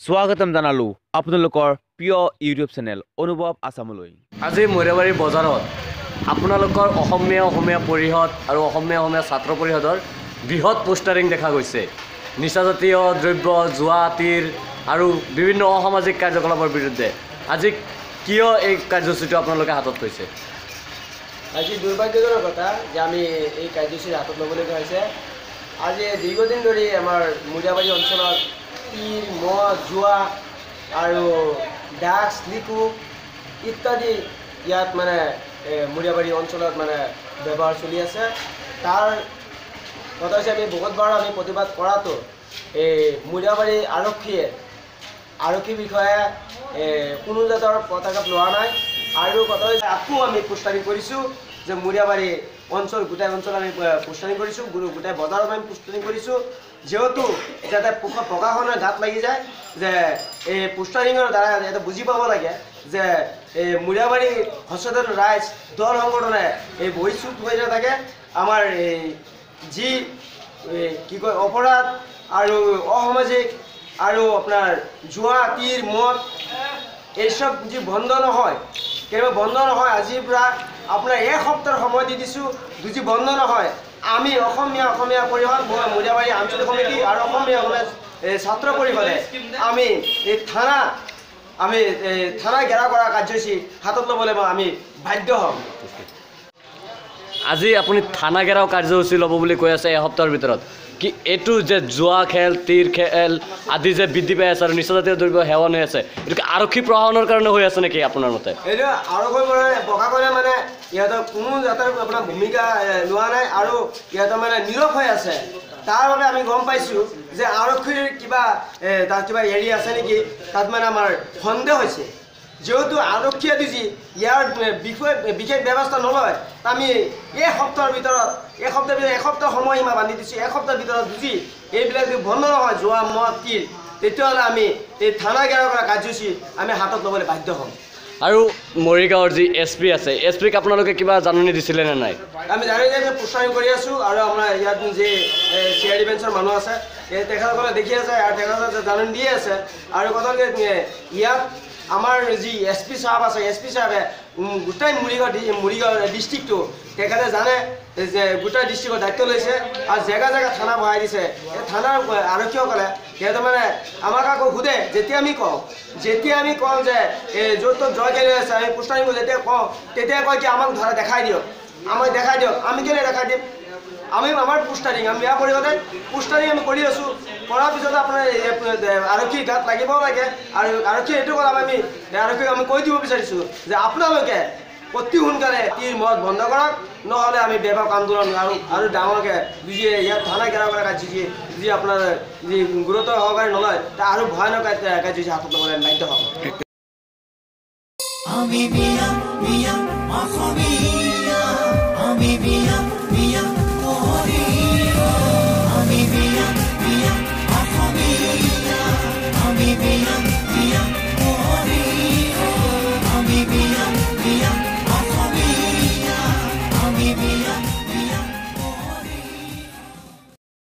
স্বাগতম জনালোঁ আপোনালোকৰ প্ৰিয় ইউটিউব চেনেল অনুভৱ আছামলৈ। আজি মৈৰাবাৰী বজাৰত আপোনালোকৰ অসমীয়া অসমীয়া পৰিষদ আৰু অসমীয়া অসমীয়া ছাত্ৰ পৰিষদৰ বৃহৎ পোষ্টাৰিং দেখা গৈছে। নিচাজাতীয় দ্ৰব্য, জুৱা, তীৰ আৰু বিভিন্ন অসামাজিক কাৰ্যকলাপৰ বিৰুদ্ধে আজি কিয় এই কাৰ্যসূচীটো আপোনালোকে হাতত লৈছে? আজি দুৰ্ভাগ্যজনক কথা যে আমি এই কাৰ্যসূচী হাতত ল'বলগীয়া হৈছে। আজি দীৰ্ঘদিন ধৰি আমাৰ মৈৰাবাৰী অঞ্চলত তীৰ, মদ, জুৱা আৰু ড্ৰাগছ, লিকু ইত্যাদি ইয়াত মানে মৈৰাবাৰী অঞ্চলত মানে ব্যৱহাৰ চলি আছে। তাৰ কথা হৈছে আমি বহুতবাৰ আমি প্ৰতিবাদ কৰাটো এই মৈৰাবাৰী আৰক্ষী বিষয়ে কোনো জাতৰ পদক্ষেপ লোৱা নাই। আৰু কথা হৈছে আকৌ আমি পোষ্টাৰিং কৰিছোঁ যে মৈৰাবাৰী অঞ্চল গোটেই অঞ্চল আমি পোষ্টাৰিং কৰিছোঁ, গোটেই বজাৰত আমি পোষ্টাৰিং কৰিছোঁ, যিহেতু যাতে প্ৰশাসনৰ গাত লাগি যায় যে এই পোষ্টাৰিঙৰ দ্বাৰা ইয়াতে বুজি পাব লাগে যে এই মৈৰাবাৰী সচেতন ৰাইজ দল সংগঠনে এই বহি চুপ হৈ নাথাকে। আমাৰ এই যি কি কয় অপৰাধ আৰু অসামাজিক আৰু আপোনাৰ জুৱা, তীৰ, মদ এইচব যি বন্ধ নহয়, কেতিয়াবা বন্ধ নহয়, আজিৰ পৰা আপোনাৰ এসপ্তাহৰ সময় দি দিছোঁ, যদি বন্ধ নহয় আমি অসমীয়া অসমীয়া পৰিষদ, মৈৰাবাৰী আঞ্চলিক সমিতি আৰু অসমীয়া অসমীয়া ছাত্ৰ পৰিষদে আমি এই থানা থানা ঘেৰা কৰা কাৰ্যসূচী হাতত ল'বলৈ আমি বাধ্য হ'ম। আজি আপুনি থানা ঘেৰাও কাৰ্যসূচী ল'ব বুলি কৈ আছে এসপ্তাহৰ ভিতৰত, কি এইটো যে জুৱা খেল, তীৰ খেল আদি যে বৃদ্ধি পাই আছে আৰু নিচাজাতীয় দ্ৰব্য সেৱন হৈ আছে, এইটো আৰক্ষী প্ৰশাসনৰ কাৰণে হৈ আছে নেকি আপোনাৰ মতে? এইটো আৰক্ষী প্ৰশাসনে মানে ইহঁতৰ কোনো জাতৰ আপোনাৰ ভূমিকা লোৱা নাই আৰু ইহঁতৰ মানে নীৰৱ হৈ আছে। তাৰ বাবে আমি গম পাইছোঁ যে আৰক্ষীৰ কিবা তাত কিবা হেৰি আছে নেকি, তাত মানে আমাৰ সন্দেহ হৈছে। যিহেতু আৰক্ষীয়ে যদি ইয়াৰ বিষয়ে বিশেষ ব্যৱস্থা নলয়, আমি এই সপ্তাহৰ ভিতৰত এসপ্তাহ সময়সীমা বান্ধি দিছোঁ, এসপ্তাহৰ ভিতৰত যদি এইবিলাক যদি বন্ধ নহয় জুৱা, মদ, তীৰ, তেতিয়াহ'লে আমি এই থানা ঘেৰাও কৰা কাৰ্যসূচী আমি হাতত ল'বলৈ বাধ্য হ'ম। আৰু মৰিগাঁৱৰ যি এছ পি আছে, এছ পিক আপোনালোকে কিবা জাননী দিছিলে নে নাই? আমি জানি যে পোষ্টাৰিং কৰি আছোঁ আৰু আমাৰ ইয়াত যি চি I D বেঞ্চৰ মানুহ আছে এই তেখেতসকলে দেখি আছে আৰু তেখেতসকলে জাননী দিয়ে আছে। আৰু কথা ইয়াত আমাৰ যি এছ পি চাহাব আছে, এছ পি চাহাবে গোটেই মৰিগাঁও ডিষ্ট্ৰিক্টটো তেখেতে জানে যে গোটেই ডিষ্ট্ৰিক্টৰ দায়িত্ব লৈছে আৰু জেগা জেগা থানা বহাই দিছে। এই থানাৰ আৰক্ষীসকলে সিহঁতে মানে আমাক আকৌ সোধে, যেতিয়া আমি কওঁ যে এই য'ত ত'ত জয় খেলি আছে আমি পোষ্টাৰিং যেতিয়া কওঁ, তেতিয়া কয় কি আমাক ধৰা দেখাই দিয়ক, আমাক দেখাই দিয়ক। আমি কেলৈ দেখাই দিম? আমি আমাৰ পোষ্টাৰিং আমি মিয়া পৰিষদে পোষ্টাৰিং আমি কৰি আছোঁ। কৰাৰ পিছত আপোনাৰ আৰক্ষীৰ গাত লাগিবও লাগে। আৰু আৰক্ষী এইটো কথা আমি আৰক্ষীক আমি কৈ দিব বিচাৰিছোঁ যে আপোনালোকে অতি সোনকালে তীৰ, মদ বন্ধ কৰক, নহ'লে আমি ব্যাপক আন্দোলন আৰু ডাঙৰকৈ যি ইয়াত থানা ঘেৰাও কৰা কাৰ্যসূচী যি আপোনাৰ যি গুৰুত্ব সহকাৰে নলয় তা আৰু ভয়ানক কাৰ্যসূচী হাতত ল'বলৈ বাধ্য হ'ম। আমি মিয়া